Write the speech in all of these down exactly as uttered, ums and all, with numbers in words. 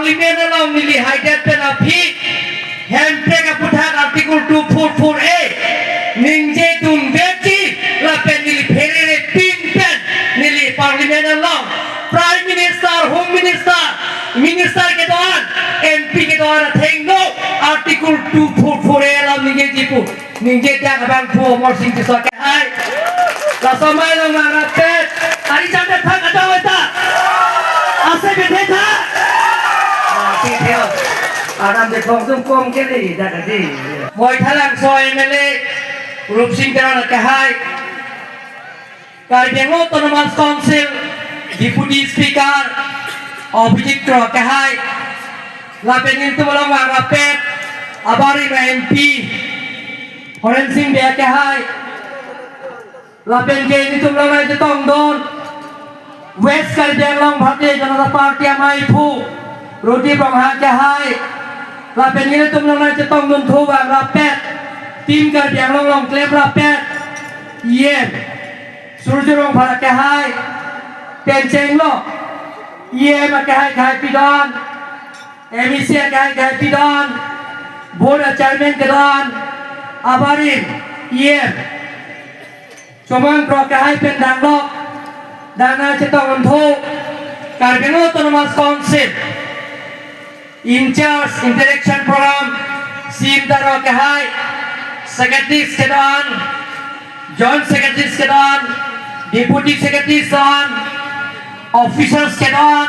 Parliament along neli haidet pen aphi Hemprek aputhak Article two four four A ningje dun vekji lapen neli pherere pin pen neli Parliament along Prime Minister, Home Minister, Minister kedo-an, M P kedo-an athengno Article two four four A alam ningjeji pu. Ningje dak abang pu Amarsing Tisso akehai. Laso amei along vang rapet. Ari cham det thak atau eta. Ase bete thak. Ah, si theo. Aram de thong tum kom ke ni dak adi. Baithalangso M L A Rupsing Teron akehai. Karbi Anglong Autonomous Council Deputy Speaker Abhijit Kro akehai. Lapen nelitum along vang rapet abarim M P Horen Sing Bey akehai. Lapen ke nelitum along nangchetongdun West Karbi Anglong Bharatiya Janata Party amei aphu Roti Brongha akehai. Lapen nelitum along nangchetongdun thu vang rapet Team Karbi Anglong along klem rapet E M Surjya Rongphar akehai pen chenglo, E M akehai akehai pidun, M E C akehai akehai pidun, Board Chairman kedo-an, abarim E M Chomang Kro akehai pen danglo, dana chetong unthu, Karbi Anglong Autonomous Council in charge interaction program, Sim Taro akehai, secretaries kedo-an, joint secretaries kedo-an, deputy secretaries kedo-an, officers kedo-an,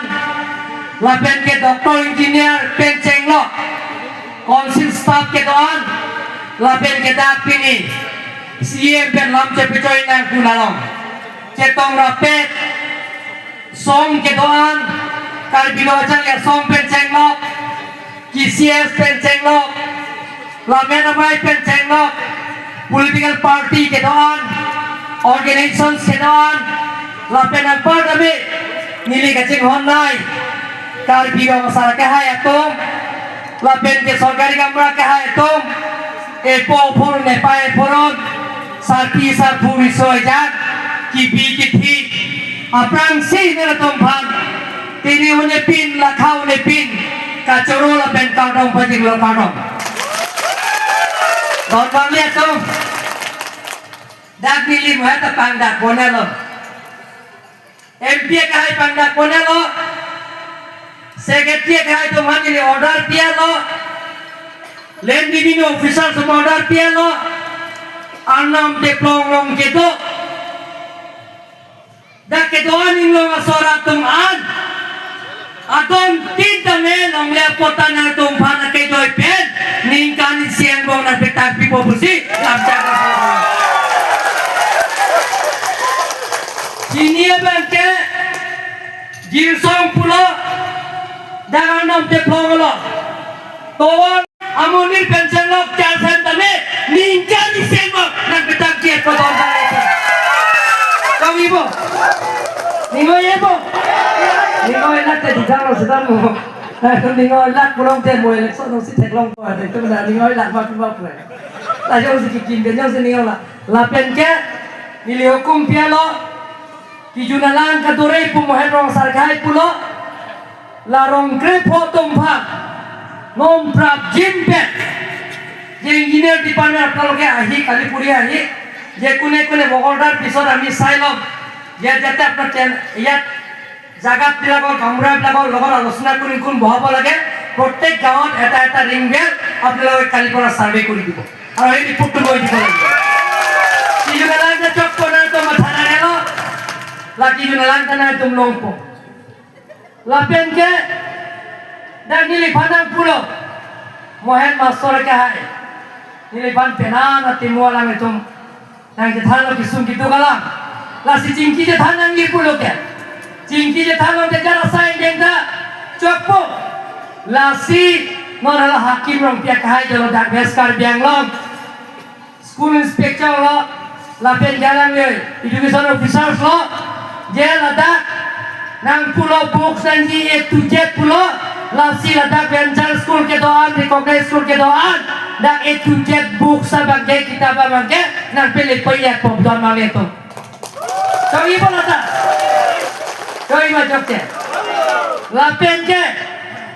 lapen ke doctor engineer pen chenglo, council staff kedo-an, lapen ke dak pini C M pen lam chepechoi nang kunalong. Chetong rapet, song kedo-an, Karbi Lo Achang Asong pen chenglo, K C S pen chenglo, Lamen Amei pen chenglo, political party kedo-an, organizations kedo-an, lapen anparta me neli kachinghon nai, Karbi Rong Asar akehai atum, lapen ke sorkari gamra akehai atum, epo phur nepai phuron, sarpi sarpo riso ejang, kibi kithi, aphrangsi nelitum aphan, tini unepin, lakha unepin, kachoro lapen kardom pajirlo kardom. Don bang lihat tu. Dak neli muhat apang dak bonelo. M P akehai apang dak bonelo. Secretary akehai atum aphan neli order pilo. Land Revenue Officer atum order pilo. Arnam Teplong along kedo. Dak kedo-an inglong asor atum an. Adon tin tame longle apot ta nangtum aphan akejoi pen ningkan isi angbong nangpetak pipo pusi lamchak. Sini abang ke Jirsong pulo, dak Arnam Teplong lo. Tovar amonit pen chenglok char sen tame ningkan isi angbong nangpetak dia kotor tame. Kami bo. Ningoi ye bo. Ningoi lak te didang lo sedang mo. Ningoi lak pulang te mo election si theklong po. Itu na ningoi lak mak mak pre. Tayo si kikim ke nyong si ningoi lak. Lapen ke neli hukum pilo. Kijun alang kadure pu Mohen Rong Asar akehai pulo. La Rongkrepho atum aphan non prapjin pen, je engineer department apnaloke ahi, kali puri ahi, je kune kune bo order pisot ami sailom, je jate apna ten iyat jagat bilakor, gamra bilakor logot alosona kun kun bohabo lage, prottek gaonot eta eta ring well apnaloke kali pora survey kori dibo. Aru ei report tu loi dibo lage. Kijun alang ta chokpo nangtum matha nang-elo. La kijun alang ta nangtum longpo. Lapen ke dak neliphan nangpulo. Mohen Mastor akehai. Neliphan penang atimo alanglitum nangchethanlo kesung keduk alam. Lasi chingki chethan nangji pulo ke. Chingki chethanlo te jar asai deng ta chokpo. Lasi non hala Hakim Rongpi akehai dolo dak West Karbi Anglong. School inspector lo, lapen jalang le education officers lo, je ladak nangpulo books nangji A to Z pulo, lasi ladak venture school kedo-an, recognized school kedo-an, dak A to Z books abang ke, kitab abang ke nangpele payat pop don mang le to. Kami pun ada. Kami macam ke. Lapen ke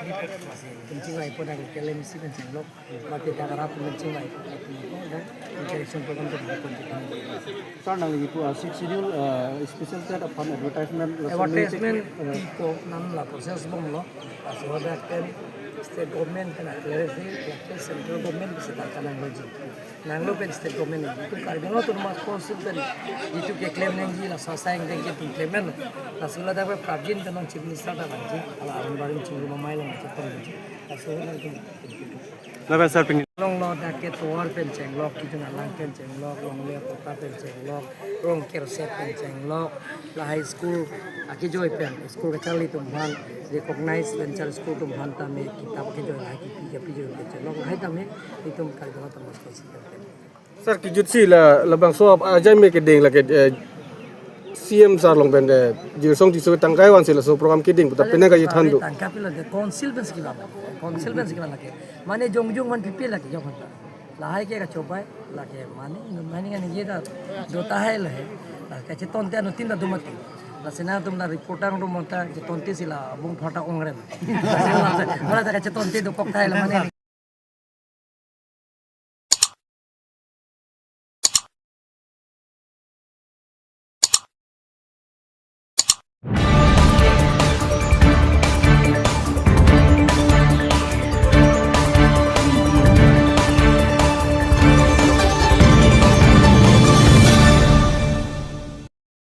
Meet, lasi pen chingvai pon, dak ke L M C pen chenglok, mate dak rat pen chingvai pon, dak interaction program pen pon. Sir, nangli pu, uh, Sixth Schedule, uh, special TET aphan advertisement, laso Advertisement, uh, pi ko, non la process bomlo, lasi hadak pen state government pen clarify, lapen central government pen seta kanang loji. Nanglo pen state government nangji. Itum Karbi Anglong Autonomous Council pen itum keklem nangji, la sasai nangji itum klem nang. Lasi ladak pen prapjin pen non Chief Minister ta vangji. Hala Anganwadi chingrum amei along cheton nangji. Lasi ladak itum. Lapen sir pini. Longlo dak ke tovar pen chenglok, kijun alang pen chenglok, longle kota pen chenglok, rong kerset pen chenglok, lahai school akejoi pen, school kacharli atum aphan, recognize venture school atum aphan tame, kitap akejoi lahai kipi, kipi joi pen chenglok, lahai tame, itum Karbi Anglong Autonomous Council pen. Sir, kijutsi la, labangso ap-, ajai me keding lake, eh, C M sir along pen, eh, Jirsong Tisso tangkai vansi laso program keding puta penang kachethan do. Tangka pilo de, council pen si kiba, council pen si kiba lake. Mane jongjong man pipi lake, jong han. Lahai ke kachobai, lake mane, mane kan ye ta, do tahai lahai. La kachetonte anuttin ta do mati. Lasi nangtum la reporter do mati, chetonte si la bung phota ongren. Lasi la, la ta kachetonte dokok tahai la mane.